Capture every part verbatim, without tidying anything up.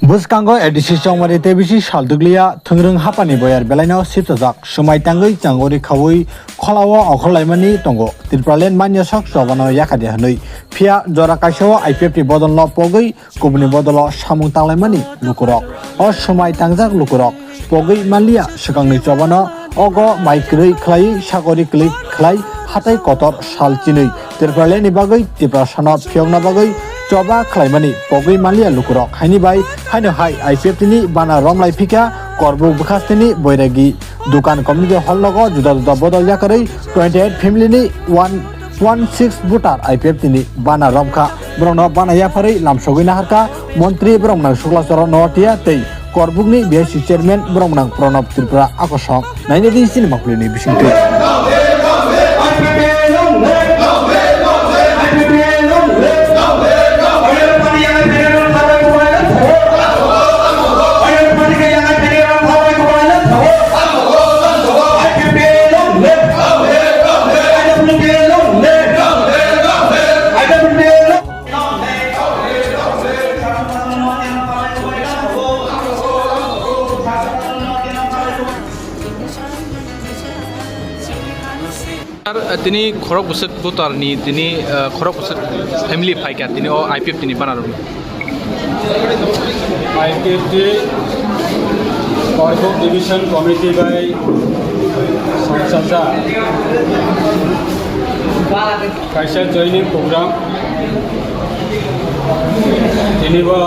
Bwskango A D C chongmani tei bisi sal dukliya thwngrwng hapani boyar belaino sipchajak, swmai tangwi changori khaui kholao okhorlaimani tongo. Tipraland manya sok chobano yakadi hwnwi. Phiya jora kaisao I P F ni bodolno pogwi kubuni bodolo samung tanglaimani lukurok. O swmai tangjak lukurok pogwi manliya swkangni chobano ogo mai kwrwi khlaiwi sakori kwlwi khlai hatai kotor sal chinwi Tipralandni bagwi Tiprasano phiyokna bagwi choba khlaimani pogwi manliya lukurok. Haini bai haino hai I P F T ni bana romlai phikha Korbuk bwkhasteni Boiragi Dukan Community Hall nogo juda juda bodol yakarwi twenty eight family ni one one six voter I P F T ni bana romkha. Borokno bana yapharwi lamsogwi naharkha montri borok nang Sukla Charan Noatia tei Korbukni B I C chairman borok nang Pranab Tripura akosong. Naina di sini makulini bisingtwi. Ar, eh, tini khorok bwswk voter ni tini, eh, khorok bwswk family phaikha tini o I P F T ni bana rwgwi. I P F T Korbuk Division Committee bai songchajak kaisa joining program. Tini bo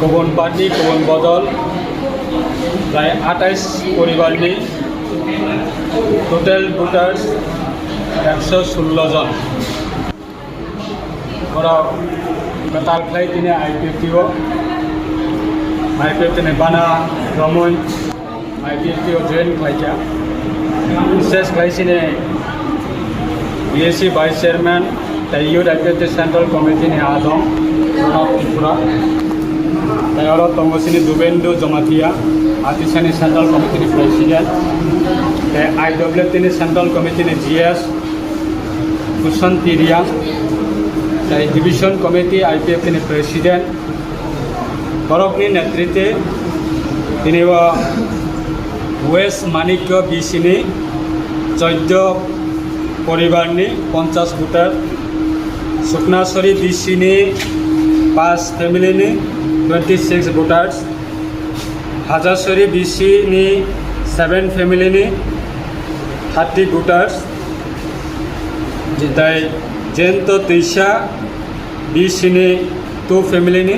kubun party, kubun bodol, prai atais poribar ni total voters ekso sullo jon. Borok kwtal khlai tini I P F T o, I P F T ni bana romwi I P F T o join khlaikha. Bises khlai sini B A C Vice Chairman tei Youth I P F T Central Committee ni adong Pranab Tripura. Tei oro tongo sini Dubendu Jamatia, Atisani Central Committee ni President. Tei I W F T ni Central Committee ni G S Kusanti Riang, tei Division Committee I P F T ni President, borokni netritwe tini o West Manikya B C ni choiddo poribar ni ponchash voter, Suknasori B C ni paanch family ni twenty six voters, Hajasori B C ni seven family ni thirty voters, tei Jento Teisa B C ni two family ni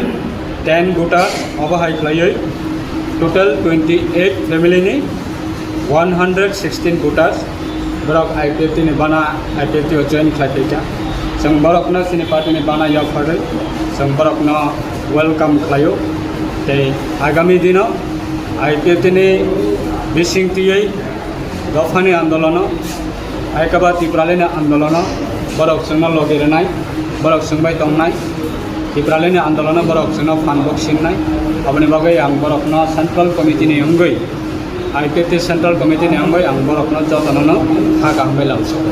ten voters, obo hai khlaiwi total twenty eight family ni one hundred sixteen voters borok I P F T ni bana, I P F T o join khlai phaikha. Chwng borokno chini party ni bana yapharwi chwng borokno welcome khlaio. Tei agami dino I P F T ni bising twiwi dophani andolono, hai khe ba Tipralandni andolono borok chwngno logi rwnai, borok chwng bai tongnai, Tipralandni andolono borok chwngno phan bok singnai, aboni bagwi ang borokno Central Committee ni wngwi, I P F T Central Committee ni wngwi ang borokno jotono no kha kaham bai lamsok.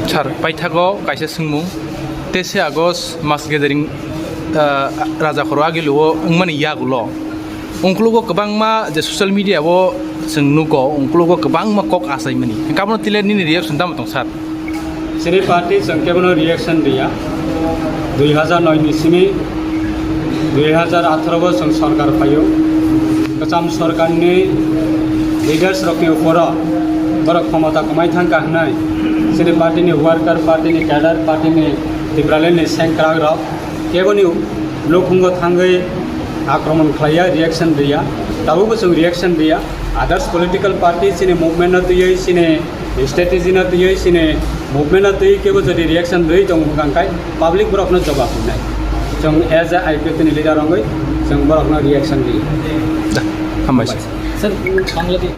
Sir, paithago kaisa swngmung, teise August mass gathering, ah, Raja Khoro Agilu o wngmani yagulo, ungkulugo kwbangma je social media o chwng nugo, ungkulugo kwbangma kok achaimani. Hwnkhe abono tile nini reaction tamo tong, sir? Chini party chwng kebono reaction riya. Dui hazar noi ni simi dui hazar atharo bo chwng sorkar phaio. Kwcham sorkarni leaders rokni uphoro borok khomota kwmai thangkha hwnwi chini party ni worker, party ni cadre, party ni Tipraland ni sengkrak rok keboni nukhungo thangwi akromon khlaiya, reaction riya. Tabukbo chwng reaction riya. Others political party chini movement no twiwi, chini strategy no twiwi, chini movement no twiwi kebo jodi reaction rwi tongo hwnkha khe public borokno jobab rwnai. Chwng as a I P F T ni leader wngwi chwng borokno reaction riya. Da, hambai sir. Sir, Bangladesh,